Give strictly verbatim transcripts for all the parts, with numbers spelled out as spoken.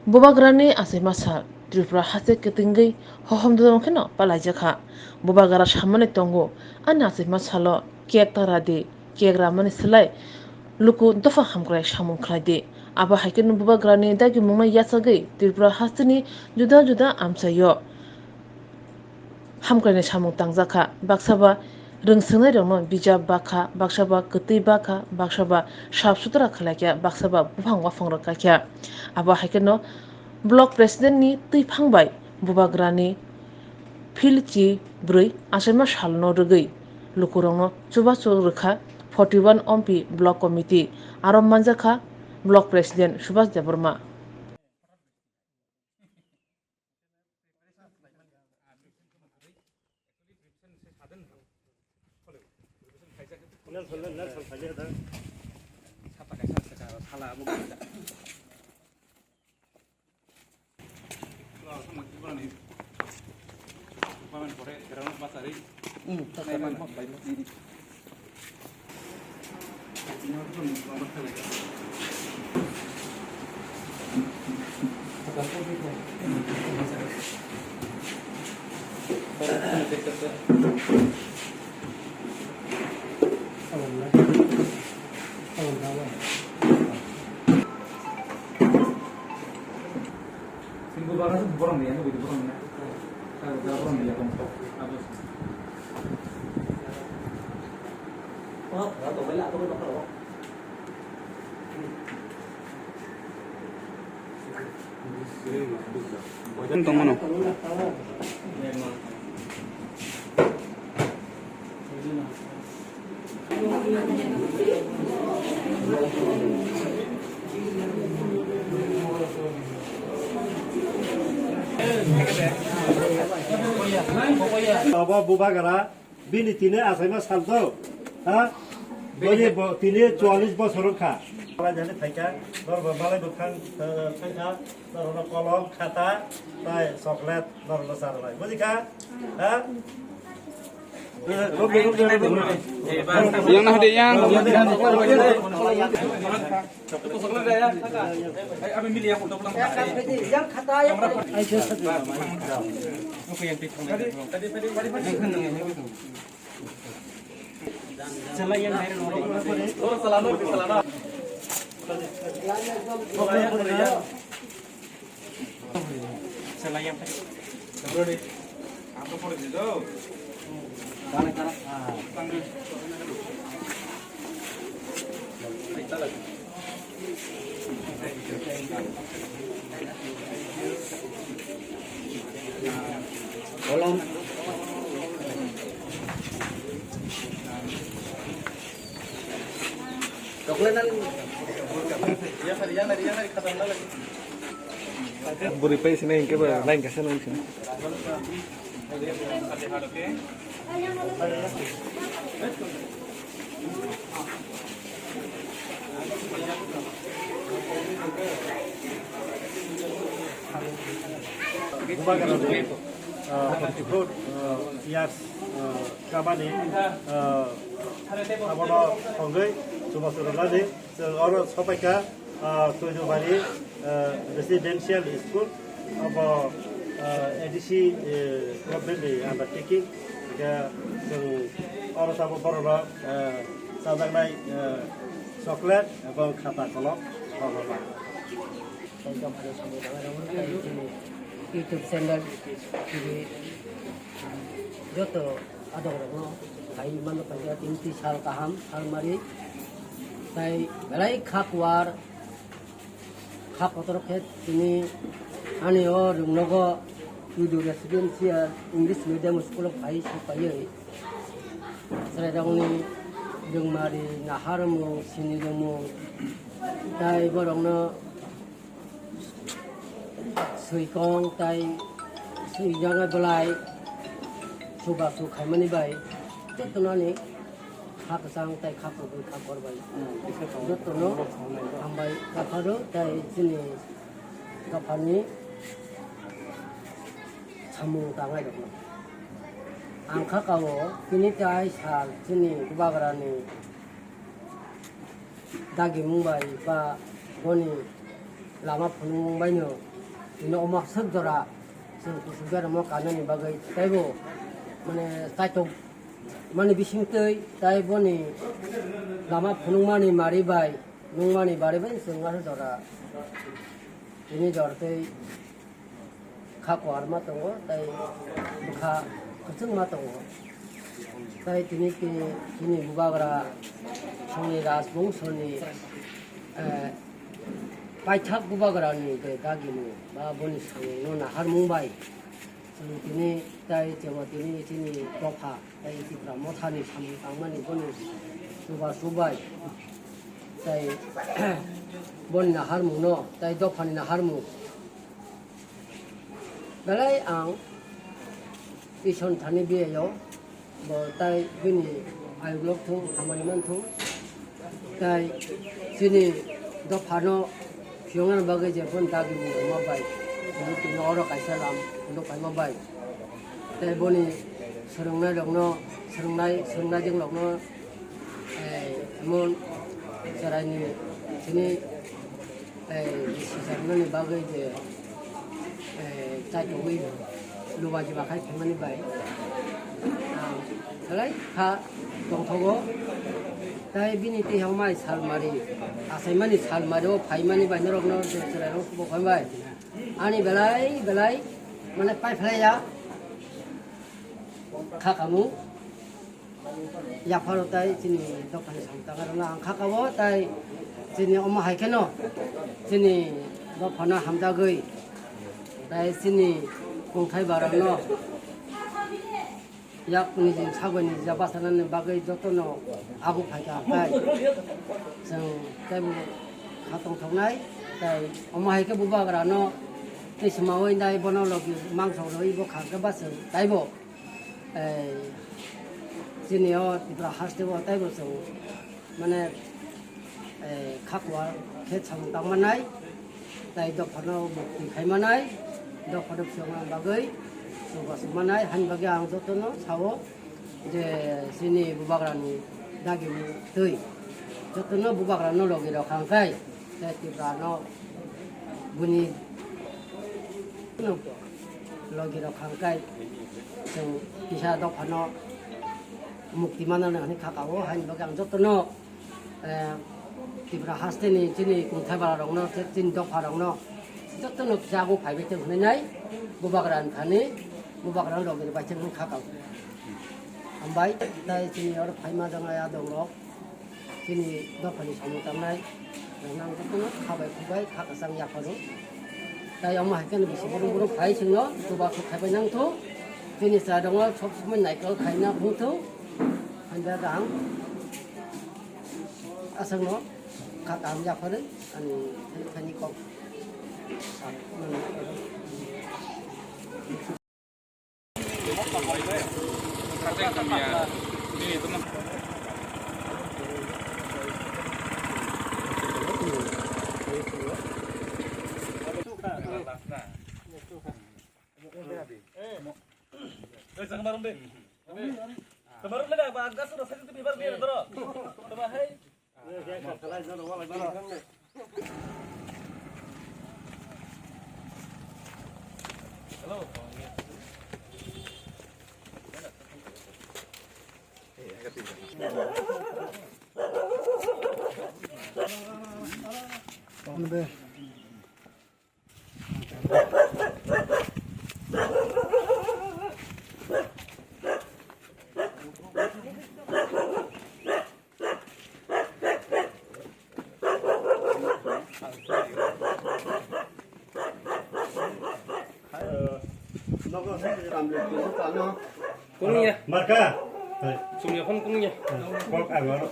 Bubagrani achaima sal Tripura haste kwtwngwi hohom dodom kheno palaijakha. Bubagra samani tongo, ani achaima salo cake ta radi, cake ramani slai luku dopha hamkrai samung khlaidi. Abo hai kheno Bubagrani dagimungno yachagwi Tripura hasteni juda juda amchaio hamkraini samung tangjakha. Baksa ba rwngswngnairokno bijap bakha, baksa ba kwtwi bakha, baksa ba sap sutra khlaikha, baksa ba buphang waphang rwkha kha. Abo hai kheno block president ni twiphang bai Bubagrani philchi bwrwi achaima salno rwgwi lukurokno chubachu rwkha forty one ompi block committee, aro manjakha block president Subhas Debbarma. Tongmano. Abo bubagra bini tini achaima sal to, ha? Bini bo, tini chwallis bosor wngkha. Malai jani thaikha, norok malai bwkhang, eh, thaikha, norokno kolom, khata, tai chocolate, norokno charwnai. Bujikha? Ha? Yang nah de yang. Bwrwi pai sini hingke ba line kaisa nang sini. Bubagra, ah, forty four, ah, years, ah, kabani, ah, abono thongwi chubachu rwnani chwng oro sopaikha, ah, Choidobari, ah, Residential School, abo, ah, A D C, eh, government ni undertaking, hingkhe chwng oro sabo borokno, ah, chajaknai, ah, chocolate ebong khata kolom rwna. Tei dophani samung tangwi rwmani tei chini YouTube channel, T V, joto adongrokno hai mano paikha tini twi sal kaham, sal mari. Tai belai kha kuar, kha kotor khe tini ani o rwngnogo Choidobari Residential English Medium School o phai sokpaiwi chwrairokni rwngmari, naharmung, sinirwngmung, tai borokno swikong tai swijagwi belai chubachu khaimani bai jotono ani kha kwchang tai kha kubui kha kor bai jotono hambai kapharo tai chini kaphani samung tangnai rokno ang kha kao tini tai sal chini bubagrani dagimung bai ba boni lama phunukmung baino Tini omo swk jora chwng kuchuk beramo kanani bagwi teibo mane kaitok mani bisingtwi tei boni lama phunukmani mari bai nungmani bari bai chwng aswk jora tini jor tei kha kuarma tongo tei bwkha kwchwngma tongo. Tei tini ki-, chini bubagra songni rajbongshoni, eh, paithak bubagrani je dagimung ba boni samungno naharmung bai chwng tini tei chwngno tini chini dopha tei Tipra Mothani samung tangmani boni chubachu bai tei boni naharmungno tei dophani naharmung. Belai ang Isor thani biyayo, bo tai bini ayuklok thung, hamari man thung, tai chini dophano phiyongna bagwi je bon dagi mung ma bai, tini tini oro kaisa lam phunuk phaima bai, tai boni swrwngnai rokno, swrwngnai, swrwngnai jwng rokno, eh, emon chwraini chini, eh, bisi charwnani bagwi je, eh, chaitogwi lubajiba khai phaimani bai, ah, belai kha tongthogo. Tai bini twi hongmai salmari, achaimani salmari o phaimani bai norokno je chwrairok bo phaimai. Ani belai belai mane paiphlaiya kha kamung. Yapharo tai chini dophani samung tangnai rokno ang kha kabo, tai chini omo hai kheno chini dophano hamjagwi tai chini kungthai barokno yak niji sagwi niji bachanani bagwi jotono agu phaikha, tai chwng teibo kha tongthoknai. Tai omo hai khe bubagrano tei swmawi nai bono logi mangso rwi bo kha khe bachwng taibo. Eh, chini o Tripura haste o taibo chwng mane, eh, kha kuar khe samung tangmanai, tai dophano mukti khaimanai, dophano phiyokna bagwi chubachu manai, hani bagwi ang jotono sao je chini bubagrani dagimung twi jotono bubagrano logi rok kha hwnkhe, tei Tripura no buni logi rok kha hwnkhe chwng kisa dophano mukti manna hwnwi kha kao, haini bagwi ang jotono, eh, Tripura hasteni chini kungthai bara rokno, chini dopha rokno jotono kisa ago phaibai thung hwnwi nai bubagra ni thani bubagra logi rok bai thung hwnwi kha kao. Hambai, tai chini oro phaima jang ya dong rok. Chini dophani samung tangnai, nang jotono kha bai khuk bai kha kwchang yapharo. Tai omo hai kheno bisi borok borok phai chwngno chubachu khaibai nang thu. Chini chwrai rokno sob somoi naikol khaina phung thu. Hamya kaham. Aswkno kha kaham yapharwi ani thani kok. Kunungya. Marka. Hai. Sumya phone kunungya. Kok agor.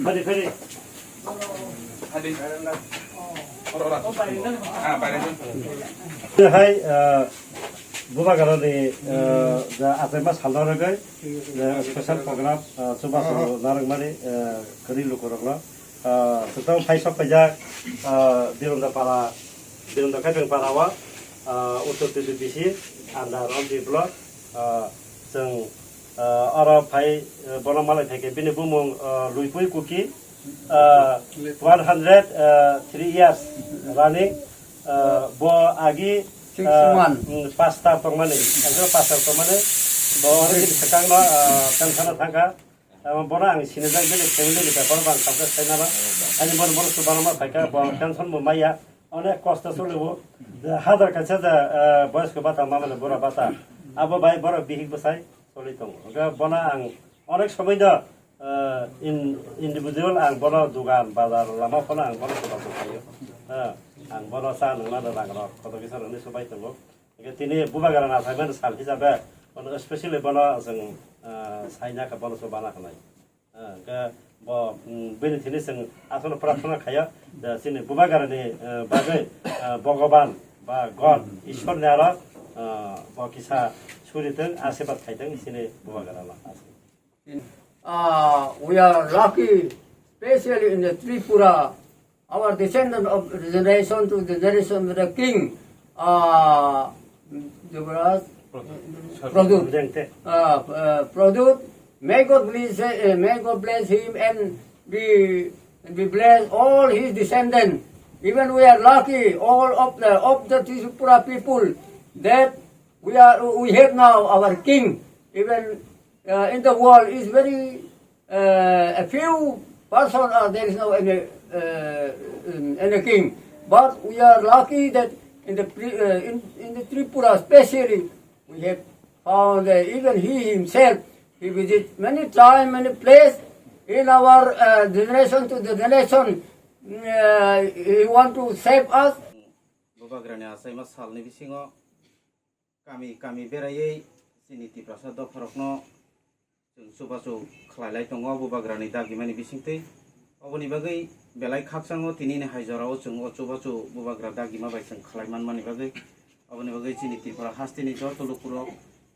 Hadi, hadi. Hai, ah, Bubagrani, ah, ja achaima salna rwgwi, ja special program, ah, chubachu narwkmani, ah, kwrwi lukurokno, ah, swkang phai sok paijak, ah, Birondapara, Birondakaipeng para o, ah, Uttor T D P C under Omti block, ah, chwng, ah, oro phai, ah, bono malai phaikhe bini bumung, ah, Luipui Kuki, ah, one hundred three years running, ah, bo agi, ah, six one. Mm, pasta tongmani, ang pasta tongmani, bo oro bini swkangno, ah, pension o thangkha. Ah, bono ang sinijak bini family ni bepar bo ang khamkha sai naro. Ani bono, bono chubanama phaikha, bo pension bo maya, onek kosto cholibo. Hazar kaisa ja, ah, boyosko bata mamani bura bata. Abo bai borok bihik bwsai choli tongo. Hwnkhe bono ang onek somoi no, ah, in-, individual ang bono dugan, bazar, lama phano ang bono chubachu khaio. Ah, ang bono cha nungna rang rok, koto kisa rokni subai tongo. Hwnkhe tini Bubagrani achaimani sal hisabe, bono specially bono chwng, ah, saina kha bono chubana khanai. Ah, hwnkhe bo, mm, bini thini chwng aswkno prarthana khaio, je chini Bubagrani, ah, bagwi, ah, Bhogoban ba God, Ishwar ni aro, ah, bo kisa suri thung, asirwad khai thung chini Bubagrano. Uh, we are lucky, especially in the Tripura, our descendant of generation to generation with the king, uh, Yuvraj Pradyut. Uh, uh, Pradyut, may God bless, uh, may God bless him and be, be bless all his descendants. Even we are lucky, all of the, of the Tripura people, that we are, we have now our king. Even uh, in the world is very, uh, a few person, uh, there is no any, uh, um, any king. But we are lucky that in the Pri-, uh, in, in the Tripura especially, we have found, uh, even he himself, he visit many time, many place in our, uh, generation to the generation. Uh, he want to save us. Bubagrani achaima salni bisingo kami kami beraiwi chini Tiprasa dopharokno chwng chubachu khlailai tongo Bubagrani dagimani bisingtwi. Oboni bagwi belai khakchangno tinini hai jorao chwng o chubachu Bubagra dagima bai chwng khlai manmani bagwi. Oboni bagwi chini Tripura hasteni joto lukurok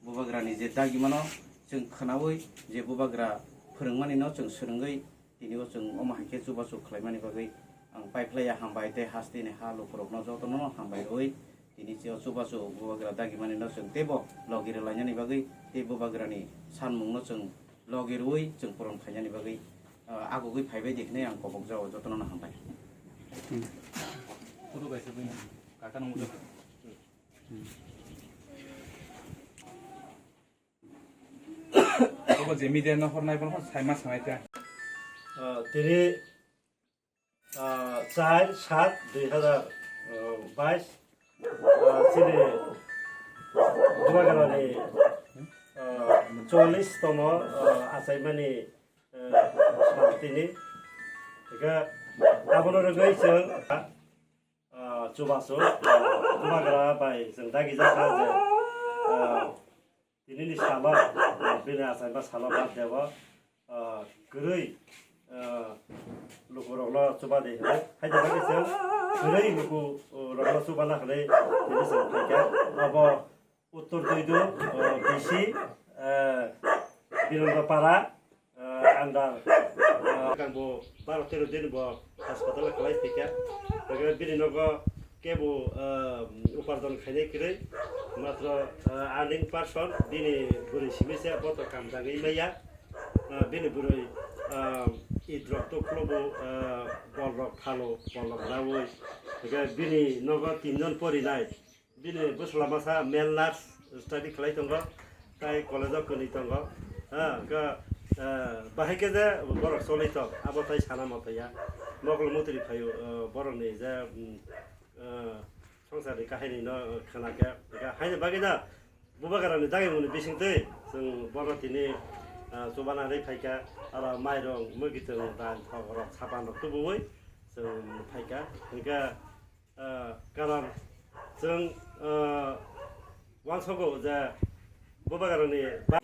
Bubagrani je dagimano chwng khwnaui je Bubagra phwrwngmanino chwng swrwngwi Tini o chwng omo hai khe chubachu khlaimani bagwi ang paiphlaiya hambai tei hasteni ha lukurokno jotono hambai rwui tini o chubachu Bubagra dagimani no chwng teibo logi rwlainani bagwi tei Bubagrani sanmungno chwng logi rwui chwng puron khainani bagwi, ah, agugwi phaibai di hwnwi ang kobokjao jotono hambai. Photo kaisa bini kaka nang. Obo je media no hornai bono sai ma sanai ta. Ah, tini, ah, char sat dui hazar bais, ah, chini Bubagrani, ah, chollish tomo, ah, achaimani, ah, sal tini. Hingkhe abono rwgwi chwng, ah, chubachu, ah, Bubagra bai chwng dagi jakha je, ah, Tinini salo, ah, bini achaima salo birthday o, ah, kwrwi, ah, lukurokno chuba di hwnwi. Haida bagwi chwng kwrwi luku, ah, rokno chubana hwnwi tini chwng phaikha. Abo Uttor Tuidu, ah, B C, ah, Birondapara, ah, under, ah, kang bo baro tero din bo hospital o kwlai thwikha. Hwnkhe bini nogo kebo, ah, uparjon khainai kwrwi, matro, ah, earning person, bini bwrwi simi se bo to kam dangwi maya. Ah, bini bwrwi, ah, idrok to khwlwbo, ah, bolrok phano, bolrok naui. Hwnkhe bini nogo tinjon porinai. Bini bwsla masa male nurse study khlai tongo, tai college o kwnwi tongo. Ha, hwnkhe, eh, bahai khe je borok choli tong, abo tai sana motoi ya. Mokol mutri phaio, eh, borokni je, mm, eh, songsarni kahini no khna khe, hwnkhe haini bagwi no Bubagrani dagimungni bisingtwi chwng bono tini, eh, chubana rwi phaikha, aro mairung, mwkhwtwng, dal, thok rok, sapan rok tubuwi chwng phaikha. Hwnkhe, Ah, karon chwng, ah, uansukgo je Bubagrani ba-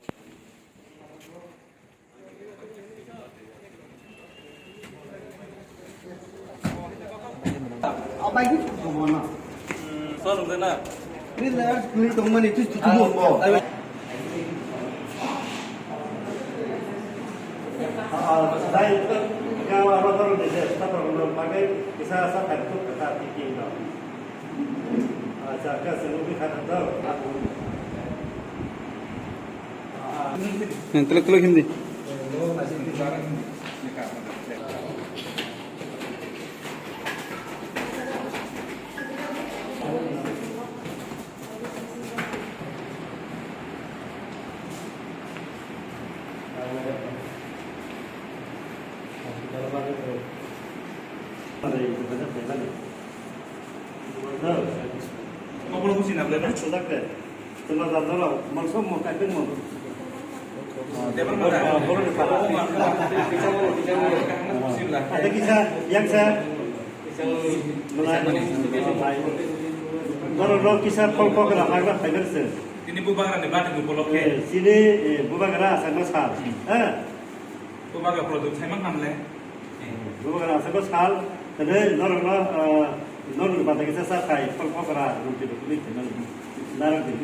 Lagi tu bono. Hmm, so nunggu na. Ini lah, ini tong mana itu, itu, itu. Ah, saya itu, kalau orang-orang di sini, kita orang-orang pakai, bisa asal kartu kata tiki, no. Ah, saya kasih lebih kata tahu, aku. Ah, Yang teluk-teluk hindi. Obo buji na bwle na? Chwla jat jora mangso mo kaipen mo. Tebol mata. Ada kisa, yang sa. Boro rok kisa phol kokra hagla phaibar se. Tini bubagra ni bati ni upolokhe. Eh, sini, eh, bubagra asai ma sal. Eh. Bubagra product sai ma hamle. Bubagra asai ma sal. Tene norok no, eh, norok ni bati kisa sa khai phol kokra ruti ruti ni tene. Narok di.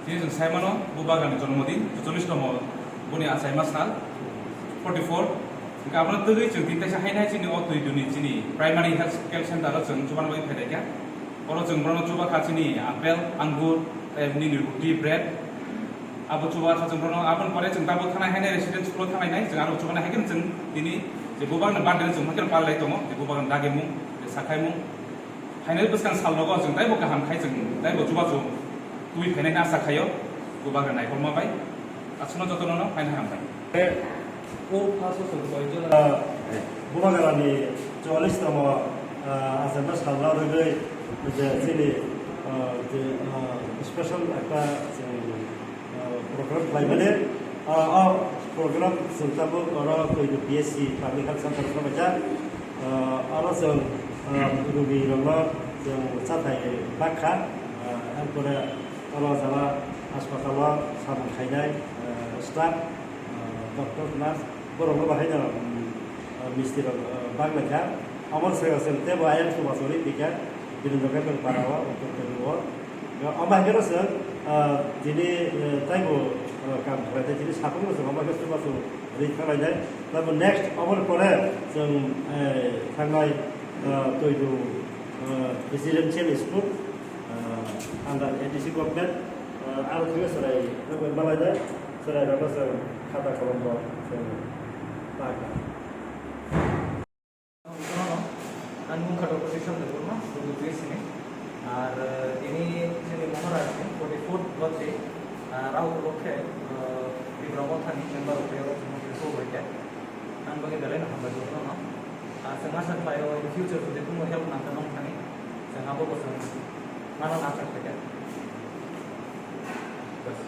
Tini chwng sai mano, bubagrani jonmodin, cholish tomo boni achaima sal, forty four. Hwnkhe abono twgwi chwng tini teisa haino hai chini o twi duni chini primary health care center o chwng chuban bai phai laikha. Oro chwng bono chuba kha chini apple, angur, tei nini ruti, bread. Abo chuba kha chwng bono, aboni pore chwng tabuk thanai haino residence school o thanai nai, chwng aro chuba nai hai khe chwng tini je bubak ni birthday chwng hakhe palai tongo, je bubak ni dagimung, je sakhaimung. Phainai bwskang sal rogo chwng taibo kaham khai chwng taibo chuba chwng twi phainai na asa khaio, bubak ni naikolma bai. Aswkno jotono no phaina hambai. O phaso chwng koijon. Ah, Bubagrani chwalish tomo, ah, achaima salno rwgwi je chini, ah, je, ah, special ekta chwng, ah, program khlaimani. Ah, o program chwng tabuk oro Koidu P S C Public Health Center no kaisa. Ah, oro chwng, ah, rugirokno chwng chathai bakha. Ah, erpore oro jara haspatalo samung khainai, ah, staff, ah, doctor, nurse, borokno bahai no, um, uh, misti rok, uh, bak lai kha. Abo se se tebo ayang chubachu ri twi kha, bini loge tong para o, uttor twi o. Abo hai khe se, uh, tini, uh, taibo, uh, kam khlai tei tini satung se abo hai khe chubachu ri kha lai nai. Tabo next abo pore chwng, uh, thangnai, uh, Toidu, uh, residential school, uh, under A D C government, uh, aro thik se rai, abo malai nai. Chwrairokno chwng khata kolombo chwng ta kha. Ani mung kha Doctor Krishan Debbarma, Kudu P S C ni. Ar, eh, tini chini Maharaj ni forty fourth birthday, ah, rao upolokhe, eh, Tipra Motha ni member rok phai oro chwng mungsa khe. Ang bagwi belai no hambai jotono no. Ah, chwng asa khlaio in future jodi kuno help nangkha nong thani, chwng abo bo chwng mano nangkha khe. Bas.